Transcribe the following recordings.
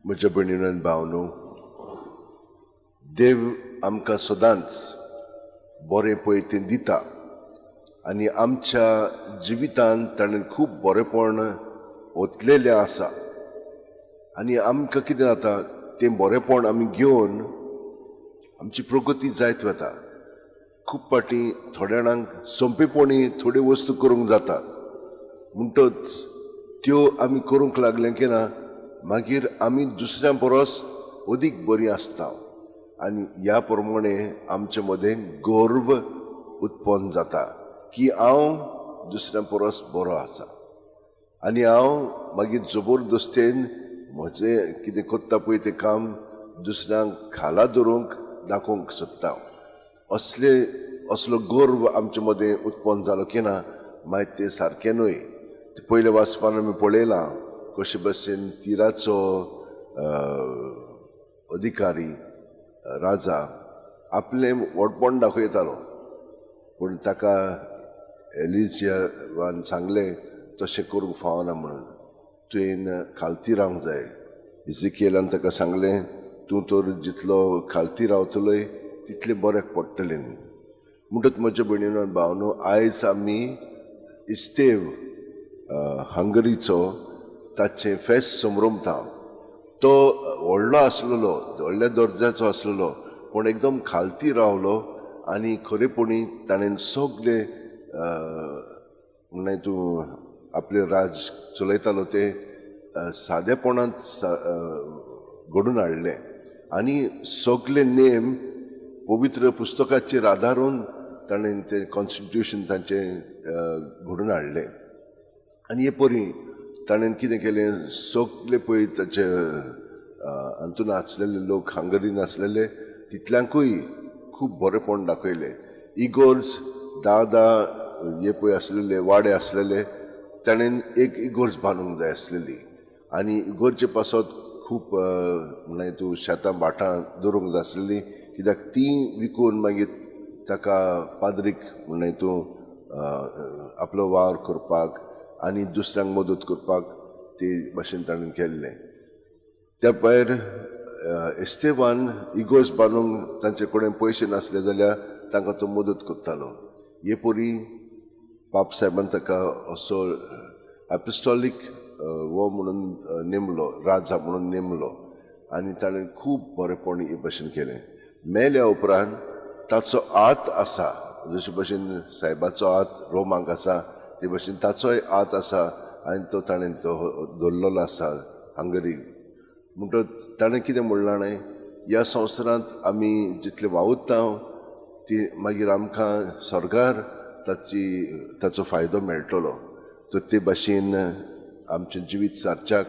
म्हज्या भयणीन आनी भावनो, देव आमकां सदांच बरें पळय तें दिता आनी आमच्या जिवितांत ताणें खूब बरेंपण ओतलेलें आसा. आनी आमकां कितें जाता, तें बरेंपण आमी घेवन आमची प्रगती जायत वता. खूब फावटी थोड्या जाणांक सोंपेपणी थोड्यो वस्तू करूंक जाता, म्हणटच त्यो आमी करूंक लागले की ना मागीर आमी दुसऱ्यां परस अदीक बरीं आसता आनी ह्या प्रमाणे आमचे मदें गर्व उत्पन्न जाता की हांव दुसऱ्यां परस बरो आसा आनी हांव मागीर जबरदस्तेन म्हजें कितें करता पळय तें काम दुसऱ्यांक खाला धरूंक दाखोवंक सोदता. असले असलो गर्व आमचे मदें उत्पन्न जालो की ना मागीर तें सारकें न्हय. तें पयल्या वाचपान आमी पळयलां कशे भशेन तिराचो अधिकारी राजा आपलें व्हडपण दाखयतालो, पूण ताका एलिजियान सांगलें तशें करूंक फावना म्हणून, तुवें खालती रावंक जाय. इजिकेलान ताका सांगलें तूं तर जितलो खालती रावतलोय तितलें बऱ्याक पडटलें. म्हणटच म्हज्या भयणीनो आनी भावनो, आयज आमी इस्तेव हंगरीचो ताचें फेस्त समरमता. तो व्हडलो आसलेलो, व्हडल्या दर्जाचो आसलेलो, पूण एकदम खालती रावलो आनी खरेपणी ताणें सगळे म्हणल्यार तूं आपलें राज चलयतालो तें सादेपणांत घडून हाडलें आनी सगळे नेम पवित्र पुस्तकाचेर आदारून ताणें तें कॉन्स्टिट्युशन तांचें घडून हाडलें. आनी हे परी ताणें कितें केलें, सगळे पळय ताचे हातून आसलेले लोक हंगरीन आसलेले तितल्यांकूय खूब बरेंपण दाखयलें. इगोर्ज धा धा हे पळय आसलेले वाडे आसलेले, ताणें एक इगोर्ज बांदूंक जाय आसलेली आनी इगोर्जे पासत खूब म्हणल्यार तूं शेतां भाटां दवरूंक जाय आसलेलीं, कित्याक तीं विकून मागीर ताका पाद्रीक म्हणल्यार तूं आपलो वावर करपाक आनी दुसऱ्यांक मदत करपाक ते भाशेन ताणें केल्लें. त्या भायर एस्तेवान इगोर्ज बांदूंक तांचे कडेन पयशे नासले जाल्यार तांकां तो मदत करतालो. हे परी पाप साहेबान ताका असो एपिस्टॉलीक हो म्हणून नेमलो, राजा म्हणून नेमलो आनी ताणें खूब बरेंपण हे भाशेन केलें. मेल्या उपरांत ताचो हात आसा, जशे भशेन सायबाचो हात रोमाक आसा ते भशेन ताचोय हात आसा आनी तो ताणें तो दवरलेलो आसा हंगरी. म्हणटच ताणें कितें म्हणलां न्हय, ह्या संवसारांत आमी जितले वावुरता ती मागीर आमकां स्वर्गार ताची ताचो फायदो मेळटलो. तर ते भाशेन आमचें जिवीत सारच्याक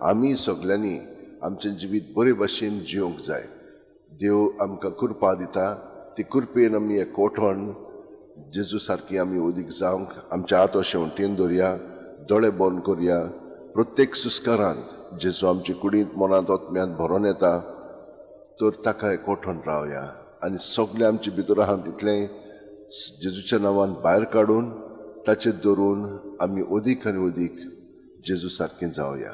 आमी सगल्यांनी आमचें जिवीत बरे भाशेन जिवंक जाय. देव आमकां कृपा दिता, ती कृपेन आमी एकवटून जेजू सारकी आमी उदीक जावंक आमच्या हात शेंवटेन दवरया, दोळे बंद करया. प्रत्येक सुस्कारांत जेजू आमचे कुडींत मनांत आत्म्यांत भरोन येता तर ताका एकवटून रावया आनी सगळें आमचे भितर आहा तितलें जेजूच्या नांवान भायर काडून ताचेर धरून आमी अदीक आनी अदीक जेजू सारकें जावया.